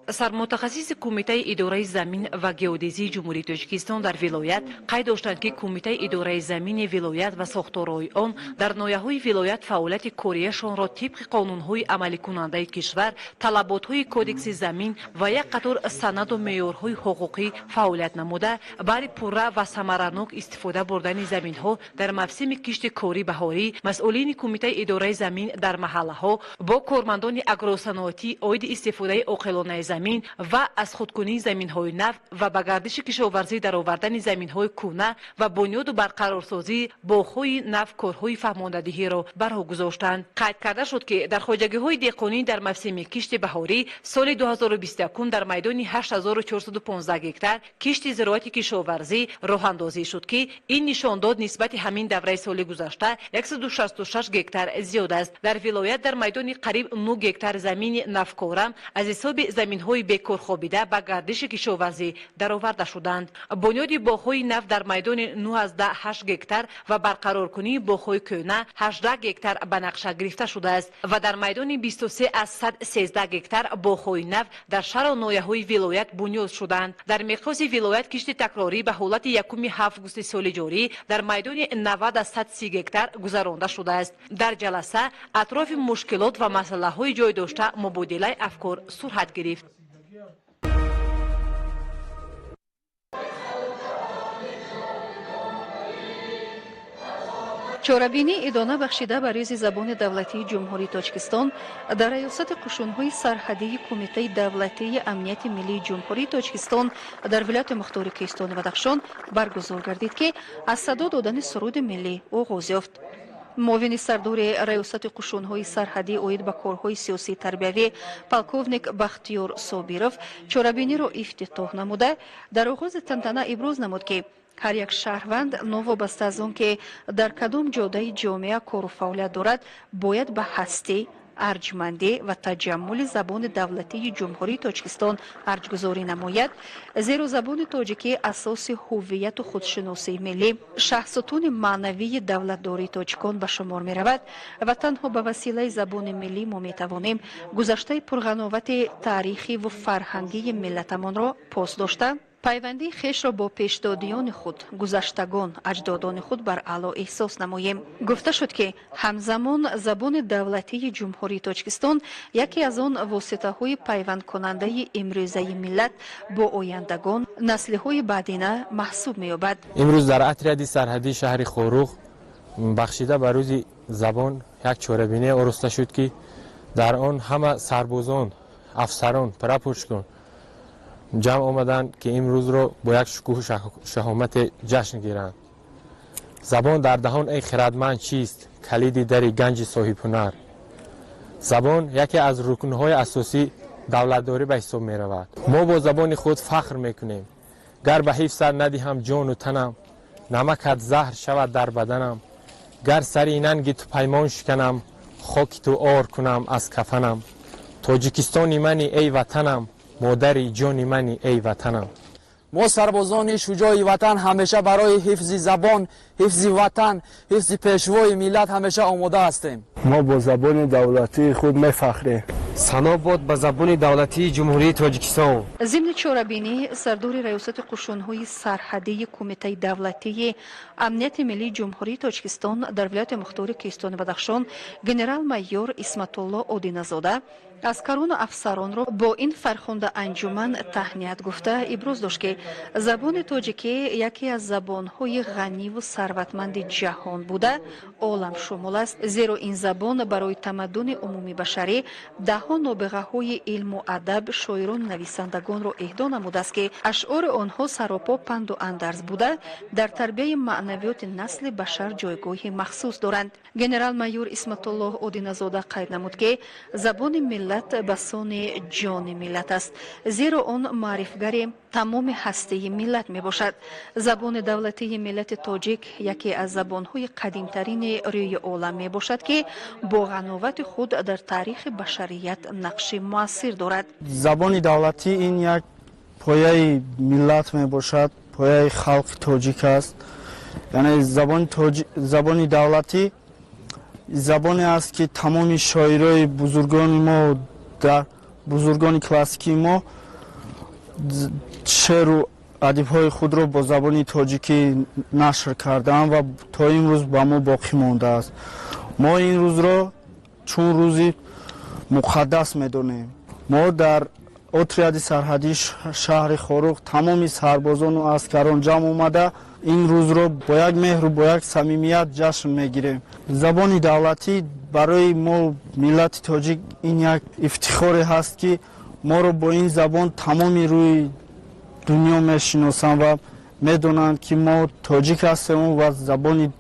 Сармутахассиси Кумитаи идораи замин ва геодезии Ҷумҳурии Тоҷикистон дар вилоят қайд доштанд, ки Кумитаи идораи замини вилоят ва сохторҳои он дар ноҳияҳои вилоят фаъолияти корияшонро тибқи қонунҳои амаликунандаи кишвар, талаботҳои Кодекси замин ва як қатор санаду меъёрҳои ҳуқуқӣ фаъолият намуда, баҳри пурра ва самаранок истифода бурдани заминҳо дар мавсими кишти кори баҳорӣ масъулини Кумитаи идораи замин дар маҳаллаҳо бо кормандони агросаноатӣ оиди истифодаи оқилонаи замин ва аз худкунии заминҳои нав ва ба гардиши кишоварзӣ даровардани заминҳои кӯҳна ва бунёду барқарорсозии боғҳои нав корҳои фаҳмондадиҳиро бар роҳ гузоштанд. Қайд карда шуд, ки дар хоҷагиҳои деҳқонӣ дар мавсими кишти баҳорӣ соли 2021 дар майдони 8415 гектар кишти зироати кишоварзӣ роҳандозӣ шуд, ки ин нишондод нисбати ҳамин давраи соли гузашта 166 гектар зиёд аст. Дар вилоят дар майдони қариб 9 гектар замини навкора аз ҳисоби заминҳои бекорхобида ба гардиши кишоварзӣ дароварда шуданд. Бунёди боғҳои нав дар майдони 9,8 гектар ва барқароркунии боғҳои кӯҳна 18 гектар ба нақша гирифта шудааст ва дар майдони 23,13 гектар боғҳои нав дар шаҳру ноҳияҳои вилоят бунёд шуданд. Дар миқёси вилоят кишти такрорӣ ба ҳолати 1 августи соли ҷорӣ дар майдони 90,30 гектар гузаронда шудааст. Дар ҷаласа атрофи мушкилот ва масъалаҳои ҷой дошта мубодилаи афкор суръат гирифт. Чорабинӣ идона бахшида ба рӯзи забони давлатии Ҷумҳурии Тоҷикистон дар раёсати қушунҳои сарҳадии Кумитаи давлатии амнияти миллии Ҷумҳурии Тоҷикистон дар вилояти мухтори Кӯҳистони Бадахшон баргузор гардид, ки аз садо додани суруди миллӣ оғоз ёфт. Муовини сардори раёсати қушунҳои сарҳадӣ оид ба корҳои сиёсии тарбиявӣ полковник Бахтиёр Собиров чорабиниро ифтитоҳ намуда, дар оғози тантана иброз намуд, ки ҳар як шаҳрванд новобаста аз он ки дар кадом ҷодаи ҷомеа кору фаъолият дорад, бояд ба ҳастӣ, арҷмандӣ ва таҷаммули забони давлатии Ҷумҳурии Тоҷикистон арҷгузорӣ намояд, зеро забони тоҷикӣ асоси ҳуввияту худшиносии миллӣ, шаҳсутуни маънавии давлатдории тоҷикон ба шумор меравад ва танҳо ба василаи забони миллӣ мо метавонем гузаштаи пурғановати таърихиву фарҳангии миллатамонро пос дошта, пайвандии хешро бо пешдодиёни худ, гузаштагон, аҷдодони худ бар аъло эҳсос намоем. Гуфта шуд, ки ҳамзамон забони давлатии Ҷумҳурии Тоҷикистон яке аз он воситаҳои пайвандкунандаи имрӯзаи миллат бо ояндагон, наслиҳои баъдина маҳсуб меёбад. Имрӯз дар отряди сарҳадии шаҳри Хоруғ бахшида ба рӯзи забон як чорабинӣ ороста шуд, ки дар он ҳама сарбозон, афсарон, прапорщикон ҷамъ омаданд, ки имрӯзро бо як шукӯҳу шаҳомате ҷашн гиранд. Забон дар даҳон эй хирадманд чист? Калиди дари ганҷи соҳибҳунар. Забон яке аз рукнҳои асосии давлатдорӣ ба ҳисоб меравад. Мо бо забони худ фахр мекунем. Гар ба ҳифзат надиҳам ҷону танам, намакат заҳр шавад дар баданам. Гар сари нанги ту паймон шиканам, хоки ту ор кунам аз кафанам. Тоҷикистони мани эй ватанам, модари ҷони мани эй ватанам. Мо сарбозони шуҷои ватан ҳамеша барои ҳифзи забон, ҳифзи ватан, ҳифзи пешвои миллат ҳамеша омода ҳастем. Мо бо забони давлатии худ мефахрем. Сано бод ба забони давлатии Ҷумҳурии Тоҷикистон. Зимни чорабинӣ сардори раёсати қушунҳои сарҳадии Кумитаи давлатии амнияти миллии Ҷумҳурии Тоҷикистон дар вилояти мухтори Кӯҳистони Бадахшон генерал-майор Исматулло Одиназода аскарону афсаронро бо ин фархунда анҷуман таҳният гуфта иброз дошт, ки забони тоҷикӣ яке аз забонҳои ғаниву сарватманди ҷаҳон буда оламшумул аст, зеро ин забон барои тамаддуни умумибашарӣ даҳҳо нобиғаҳои илму адаб, шоирону нависандагонро эҳдо намудааст, ки ашъори онҳо саропо панду андарз буда дар тарбияи маънавиёти насли башар ҷойгоҳи махсус доранд. Генерал-майор Исматуллоҳ Одиназода қайд намуд, ки забони миллат басони ҷони миллат аст, зеро он маърифгари тамоми ҳастии миллат мебошад. Забони давлатии миллати тоҷик яке аз забонҳои қадимтарини рӯи олам мебошад, ки бо ғановати худ дар таърихи башарият нақши муассир дорад. Забони давлатӣ ин як пояи миллат мебошад, пояи халқи тоҷик аст. Яъне забони давлатӣ забоне аст, ки тамоми шоирои бузургони мо, дар бузургони классикии мо Шеъру адибҳои худро бо забони тоҷикӣ нашр кардаанд ва то имрӯз ба мо боқӣ мондааст. Мо ин рӯзро чун рӯзи муқаддас медонем. Мо дар отряди сарҳадии шаҳри Хоруғ тамоми сарбозону аскарон ҷамъ омада ин рӯзро бо як меҳру бо як самимият ҷашн мегирем. Забони давлатӣ барои мо, миллати тоҷик, ин як ифтихоре ҳаст, ки моро бо ин забон тамоми рӯи дунё мешиносанд ва медонанд, ки мо тоҷик ҳастему ва забони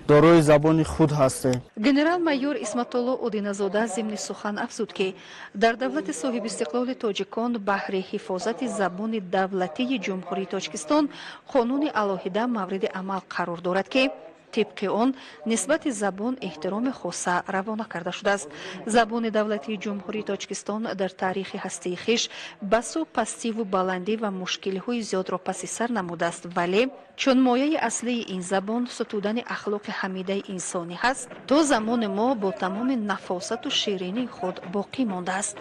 дорои забони худ ҳастем. Генерал-майор Исматулло Одиназода зимни сухан афзуд, ки дар давлати соҳибистиқлоли тоҷикон баҳри ҳифозати забони давлатии Ҷумҳурии Тоҷикистон қонуни алоҳида мавриди амал қарор дорад, ки тибқи он нисбати забон эҳтироми хоса равона карда шудааст. Забони давлатии Ҷумҳурии Тоҷикистон дар таърихи ҳастии хеш басу пастиву баландӣ ва мушкилиҳои зиёдро паси сар намудааст, вале чун мояи аслии ин забон сутудани ахлоқи ҳамидаи инсонӣ ҳаст, то замони мо бо тамоми нафосату ширинии худ боқӣ мондааст.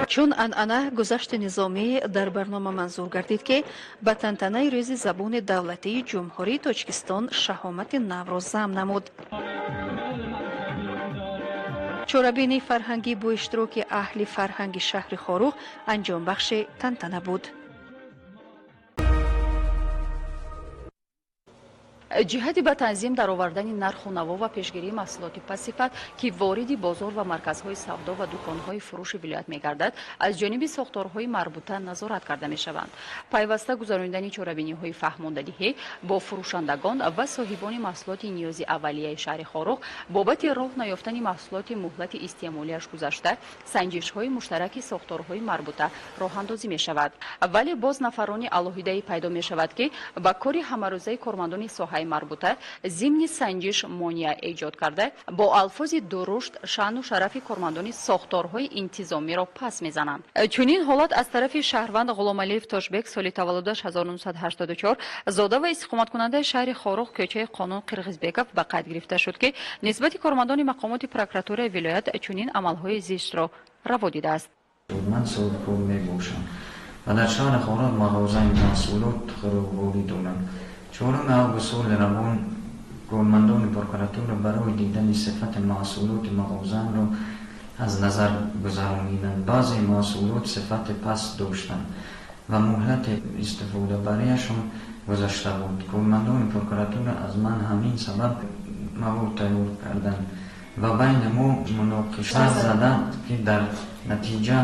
Чун анъана, гузашти низомӣ дар барнома манзур гардид, ки ба тантанаи рӯзи забони давлатии Ҷумҳурии Тоҷикистон шаҳомати навро зам намуд. Чорабинии фарҳангӣ бо иштироки аҳли фарҳанги шаҳри Хоруғ анҷомбахши тантана буд. Ҷиҳати ба танзим даровардани нарху наво ва пешгирии маҳсулоти пастсифат, ки вориди бозор ва марказҳои савдо ва дуконҳои фурӯши вилоят мегардад, аз ҷониби сохторҳои марбута назорат карда мешаванд. Пайваста гузаронидани чорабиниҳои фаҳмондадиҳӣ бо фурӯшандагон ва соҳибони маҳсулоти ниёзи аввалияи шаҳри Хоруғ бобати роҳ наёфтани маҳсулоти муҳлати истеъмолиаш гузашта, санҷишҳои муштараки сохторҳои марбута роҳандозӣ мешавад. Вале боз нафарони алоҳидае пайдо мешавад, ки ба кори ҳамарӯзаи кормандони соҳаи марбута зимни санҷиш монеа эҷод карда, бо алфози дурушт шаъну шарафи кормандони сохторҳои интизомиро пас мезананд. Чунин ҳолат аз тарафи шаҳрванд Ғуломалиев Тошбек, соли таваллудаш 1984, зода ва истиқоматкунандаи шаҳри Хоруғ, кӯчаи Қонун Қирғизбеков ба қайд гирифта шуд, ки нисбати кормандони мақомоти прокуратураи вилоят чунин амалҳои зиштро раво дидааст. Ман соҳибкор мебошам ва дар шаҳри Хоруғ мағозаи маҳсулот хӯрокворӣ дорам. 4 август соли равон кормандони прокуратура барои дидани сифати маҳсулоти мағозаамро аз назар гузарониданд. Баъзе маҳсулот сифати паст доштанд ва муҳлати истифодабарияшон гузашта буд. Кормандони прокуратура аз ман ҳамин сабаб мавод тайёр карданд ва байни мо муноқиша заданд, ки дар натиҷа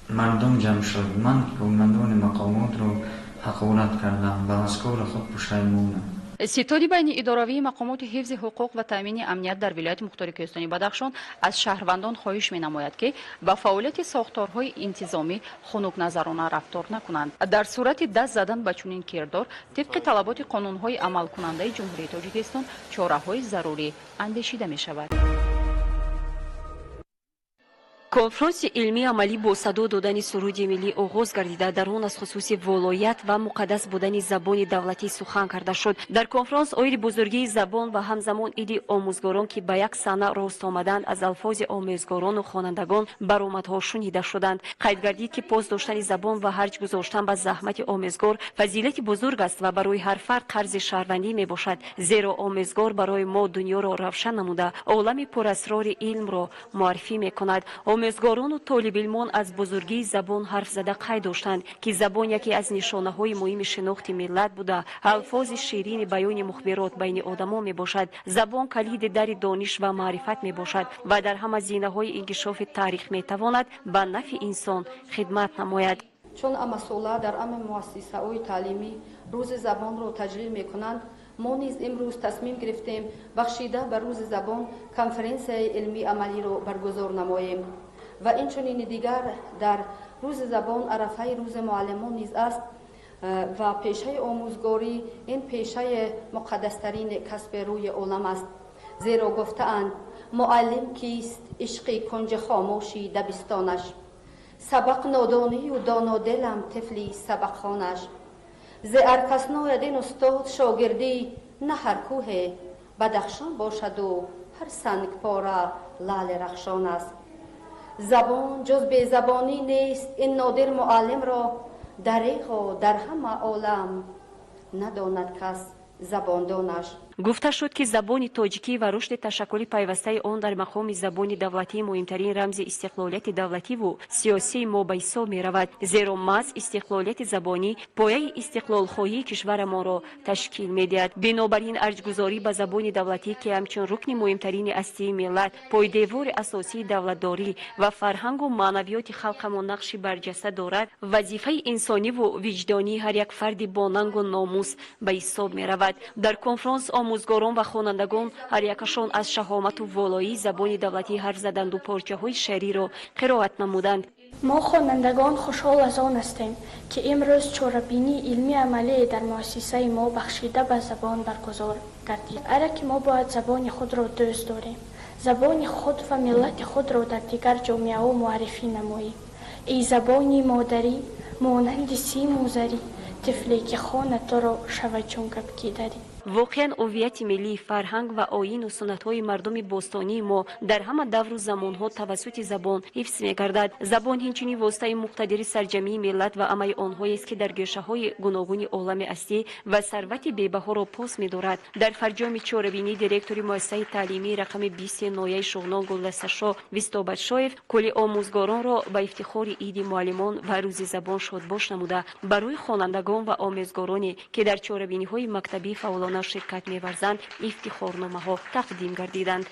мардум ҷамъ шуд. Ман кормандони мақомотро ҳақорат кардам ва аз кори худ пушаймонам. Ситоди байниидоравии мақомоти ҳифзи ҳуқуқ ва таъмини амният дар вилояти мухтори Кӯҳистони Бадахшон аз шаҳрвандон хоҳиш менамояд, ки ба фаъолияти сохторҳои интизомӣ хунукназарона рафтор накунанд. Дар сурати даст задан ба чунин кирдор, тибқи талаботи қонунҳои амалкунандаи Ҷумҳурии Тоҷикистон чораҳои зарурӣ андешида мешавад. Конфронси илмии амалӣ бо садо додани суруди миллӣ оғоз гардида, дар он аз хусуси волоят ва муқаддас будани забони давлатӣ сухан карда шуд. Дар конфронс оиди бузургии забон ва ҳамзамон иди омӯзгорон, ки ба як саҳна рост омаданд, аз алфози омӯзгорону хонандагон баромадҳо шунида шуданд. Қайд гардид, ки пос доштани забон ва ҳарҷ гузоштан ба заҳмати омӯзгор фазилати бузург аст ва барои ҳар фард қарзи шаҳрвандӣ мебошад, зеро омӯзгор барои мо дунёро равшан намуда, олами пурасрори илмро муаррифӣ мекунад. Омӯзгорону толибилмон аз бузургии забон ҳарф зада қайд доштанд, ки забон яке аз нишонаҳои муҳими шинохти миллат буда, алфози ширини баёни мухбирот байни одамон мебошад. Забон калиди дари дониш ва маърифат мебошад ва дар ҳама зинаҳои инкишофи таърих метавонад ба нафъи инсон хидмат намояд. Чун амасола дар ҳама муассисаҳои таълимӣ рӯзи забонро таҷлил мекунанд, мо низ имрӯз тасмим гирифтем бахшида ба рӯзи забон конференсияи илмии амалиро баргузор намоем. Ва инчунини дигар дар рӯзи забон арафаи рӯзи муаллимон низ аст ва пешаи омӯзгорӣ ин пешаи муқаддастарин касби рӯи олам аст. Зеро гуфтаанд: муаллим кист ишқи кунҷи хомӯши дабистонаш, сабақ нодонию доноделам тифли сабақхонаш. Зе аркас нояд ин устод шогирдӣ на ҳар кӯҳе Бадахшон бошаду ҳар сангпора лаъли рахшон аст. Забон ҷуз безабонӣ нест, ин нодир муаллимро дареғо дар ҳама олам надонад кас забондонаш. Гуфта шуд, ки забони тоҷикӣ ва рушди ташаккули пайвастаи он дар мақоми забони давлатӣ муҳимтарин рамзи истиқлолияти давлативу сиёсии мо ба ҳисоб меравад, зеро маҳз истиқлолияти забонӣ пояи истиқлолхоҳии кишварамонро ташкил медиҳад. Бинобар ин, арҷгузорӣ ба забони давлатӣ, ки ҳамчун рукни муҳимтарини астии миллат, пойдевори асосии давлатдорӣ ва фарҳангу маънавиёти халқамон нақши барҷаста дорад, вазифаи инсониву виҷдонии ҳар як фарди бонангу номус ба ҳисоб меравад. Дар конфронс омӯзгорон ва хонандагон ҳар якашон аз шаҳомату волоии забони давлатӣ ҳарф заданду порчаҳои шеъриро қироат намуданд. Мо хонандагон хушҳол аз он ҳастем, ки имрӯз чорабинии илмии амалие дар муассисаи мо бахшида ба забон баргузор гардид. Ҳар яке мо бояд забони худро дӯст дорем, забони худ ва миллати худро дар дигар ҷомеаҳо муаррифӣ намоем. Эй забони модарӣ, монанди симу зарӣ, тифле ки хонад туро шавад чун гапки дарӣ. Воқеан, ҳуввияти миллӣ, фарҳанг ва оину суннатҳои мардуми бостонии мо дар ҳама давру замонҳо тавассути забон ҳифз мегардад. Забон ҳинчунин воситаи муқтадири сарҷамъии миллат ва амали онҳоест, ки дар гӯшаҳои гуногуни олами астӣ ва сарвати бебаҳоро пос медорад. Дар фарҷоми чорабинӣ директори муассисаи таълимии рақами 20 ноҳияи Шуғнон Гулдасташо Вистобатшоев кулли омӯзгоронро ба ифтихори Иди муаллимон ва Рӯзи забон шодбош намуда, барои хонандагон ва омӯзгороне, ки дар чорабиниҳои мактабӣ фаъолона ширкат меварзанд, ифтихорномаҳо тақдим гардиданд.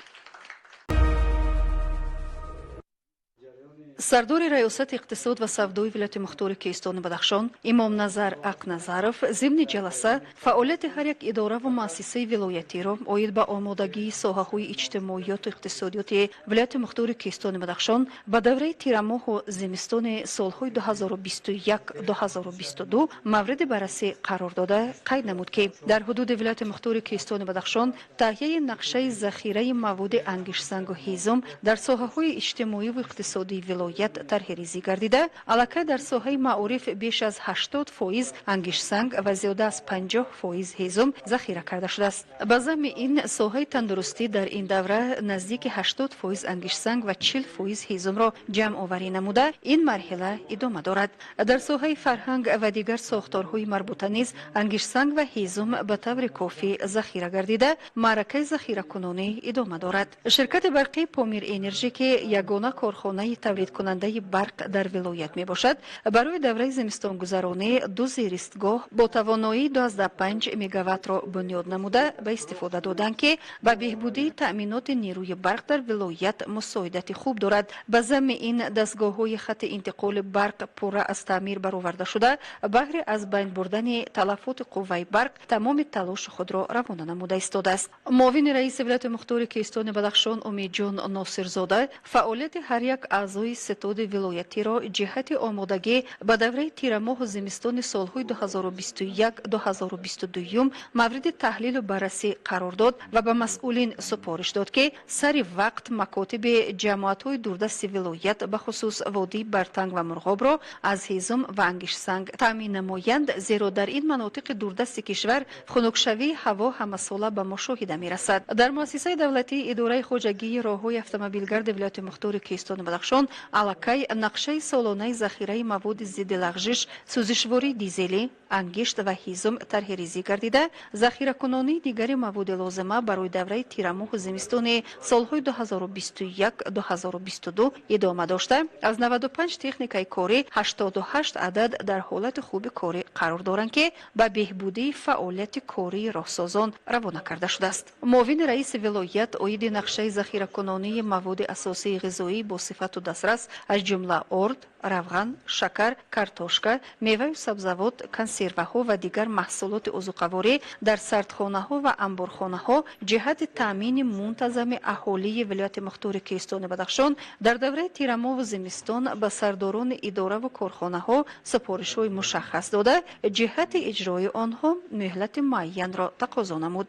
Сардори Раёсати иқтисод ва савдои вилояти мухтори Кӯҳистони Бадахшон Имомназар Ақназаров зимни ҷаласа фаъолияти ҳар як идораву муассисаи вилоятиро оид ба омодагии соҳаҳои иҷтимоиёту иқтисодиёти вилояти мухтори Кӯҳистони Бадахшон ба давраи тирамоҳу зимистони солҳои 2021-2022 мавриди баррасӣ қарор дода, қайд намуд, ки дар ҳудуди вилояти мухтори Кӯҳистони Бадахшон таҳияи нақшаи захираи маводи ангиштсангу ҳезум дар соҳаҳои иҷтимоиву иқтисодии вилоят тарҳрезӣ гардида, аллакай дар соҳаи маориф беш аз 80% ангиштсанг ва зиёда аз 50% ҳезум захира карда шудааст. Ба замми ин, соҳаи тандурустӣ дар ин давра наздики 80% ангиштсанг ва 40% ҳезумро ҷамъоварӣ намуда, ин марҳила идома дорад. Дар соҳаи фарҳанг ва дигар сохторҳои марбута низ ангиштсанг ва ҳезум ба таври кофӣ захира гардида, маъракаи захиракунонӣ идома дорад. Ширкати барқии Помир Энержӣ, ки ягона корхонаи тавлидкунандаи барқ дар вилоят мебошад, барои давраи зимистонгузаронӣ ду зеристгоҳ бо тавоноии 25 мегаваттро бунёд намуда ба истифода доданд, ки ба беҳбудии таъминоти нерӯи барқ дар вилоят мусоидати хуб дорад. Ба замми ин, дастгоҳҳои хатти интиқоли барқ пурра аз таъмир бароварда шуда, баҳри аз байн бурдани талафоти қувваи барқ тамоми талоши худро равона намуда истодааст. Муовини раиси вилояти мухтори Кӯҳистони Бадахшон Умедҷон Носирзода фаъолияти ҳар як аъзои ситоди вилоятиро ҷиҳати омодагӣ ба давраи тирамоҳу зимистони солҳои 2021-2022 мавриди таҳлилу баррасӣ қарор дод ва ба масъулин супориш дод, ки сари вақт макотиби ҷамоатҳои дурдасти вилоят, бахусус водии Бартанг ва Мурғобро аз ҳезум ва ангиштсанг таъмин намоянд, зеро дар ин манотиқи дурдасти кишвар хунукшавии ҳаво ҳамасола ба мушоҳида мерасад. Дар муассисаи давлатии идораи хоҷагии роҳҳои автомобилгарди вилояти мухтори Кӯҳистони Бадахшон аллакай нақшаи солонаи захираи маводи зидди лағжиш, сӯзишвории дизелӣ, ангишт ва ҳезум тарҳрезӣ гардида, захиракунонии дигари маводи лозима барои давраи тирамоҳу зимистони солҳои 2021-2022 идома дошта, аз 95 техникаи корӣ 88 адад дар ҳолати хуби корӣ қарор доранд, ки ба беҳбудии фаъолияти кории роҳсозон равона карда шудааст. Муовини раиси вилоят оиди нақшаи захиракунонии маводи асосии ғизоӣ бо сифату дастрас, аз ҷумла орд, равған, шакар, картошка, меваю сабзавот, консерваҳо ва дигар маҳсулоти озуқаворӣ дар сардхонаҳо ва амборхонаҳо ҷиҳати таъмини мунтазами аҳолии вилояти мухтори Кӯҳистони Бадахшон дар давраи тирамоҳу зимистон ба сардорони идораву корхонаҳо супоришҳои мушаххас дода, ҷиҳати иҷрои онҳо муҳлати муайянро тақозо намуд.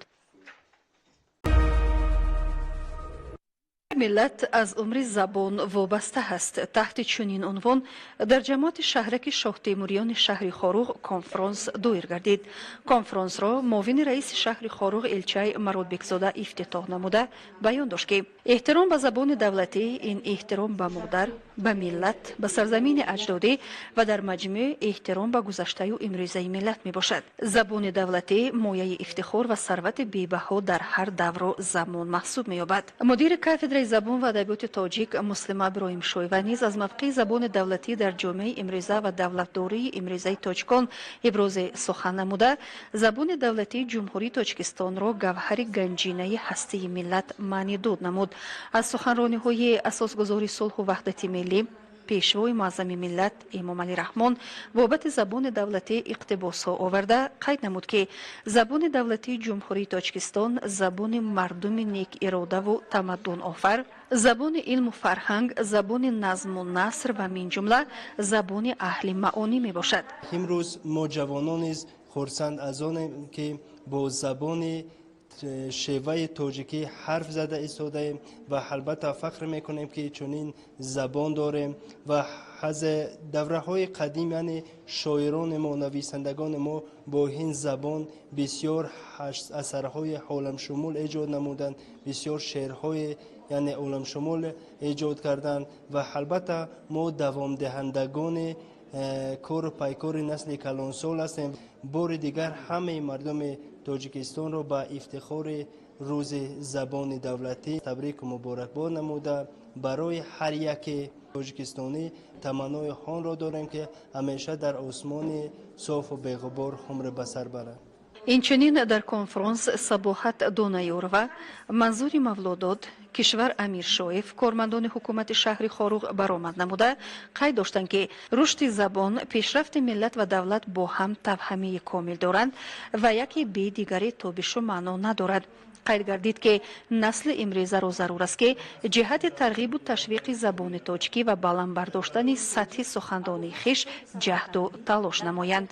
Миллат аз умри забон вобаста ҳаст. Таҳти чунин унвон дар ҷамоати шаҳраки Шоҳтемуриёни шаҳри Хоруғ конфронс доир гардид. Конфронсро муовини раиси шаҳри Хоруғ Элчай Мародбекзода ифтитоҳ намуда баён дошт, ки эҳтиром ба забони давлатӣ ин эҳтиром ба модар, ба миллат, ба сарзамини аҷдодӣ ва дар маҷмӯъ эҳтиром ба гузаштаю имрӯзаи миллат мебошад. Забони давлатӣ мояи ифтихор ва сарвати бебаҳо дар ҳар давру замон маҳсуб меёбад. Мудири кафедраи забон ва адабиёти тоҷик Муслима Иброҳимшоева низ аз мавқеи забони давлатӣ дар ҷомеаи имрӯза ва давлатдории имрӯзаи тоҷикон ибрози сухан намуда, забони давлатии Ҷумҳурии Тоҷикистонро гавҳари ганҷинаи ҳастии миллат маънӣ дод намуд. Аз суханрониҳои асосгузори сулҳу ваҳдати миллӣ, пешвои муаззами миллат Эмомалӣ Раҳмон бобати забони давлатӣ иқтибосҳо оварда қайд намуд, ки забони давлатии Ҷумҳурии Тоҷикистон забони мардуми некиродаву тамаддунофар, забони илму фарҳанг, забони назму наср ва минҷумла забони аҳли маонӣ мебошад. Имрӯз мо ҷавонон низ хурсанд аз онем, ки бо забони шеваи тоҷикӣ ҳарф зада истодаем ва албатта фахр мекунем, ки чунин забон дорем ва аз давраҳои қадим, яъне шоирони мо, нависандагони мо бо ин забон бисёр асарҳои оламшумул эҷод намуданд, бисёр шеърҳои яъне оламшумул эҷод карданд ва албатта мо давомдиҳандагони кору пайкори насли калонсол ҳастем. Бори дигар ҳамаи мардуми Тоҷикистонро ба ифтихори рӯзи забони давлатӣ табрику муборакбод намуда, барои ҳар яке тоҷикистонӣ таманнои онро дорем, ки ҳамеша дар осмони софу беғубор умр ба сар баранд. Инчунин дар конфронс Сабоҳат Донаёрова, Манзури Мавлодод, Кишвар Амиршоев, кормандони ҳукумати шаҳри Хоруғ баромад намуда қайд доштанд, ки рушди забон, пешрафти миллат ва давлат бо ҳам тавҳамии комил доранд ва яке бе дигаре тобишу маъно надорад. Қайд гардид, ки насли имрӯзаро зарур аст, ки ҷиҳати тарғибу ташвиқи забони тоҷикӣ ва баланд бардоштани сатҳи сухандонии хеш ҷаҳду талош намоянд.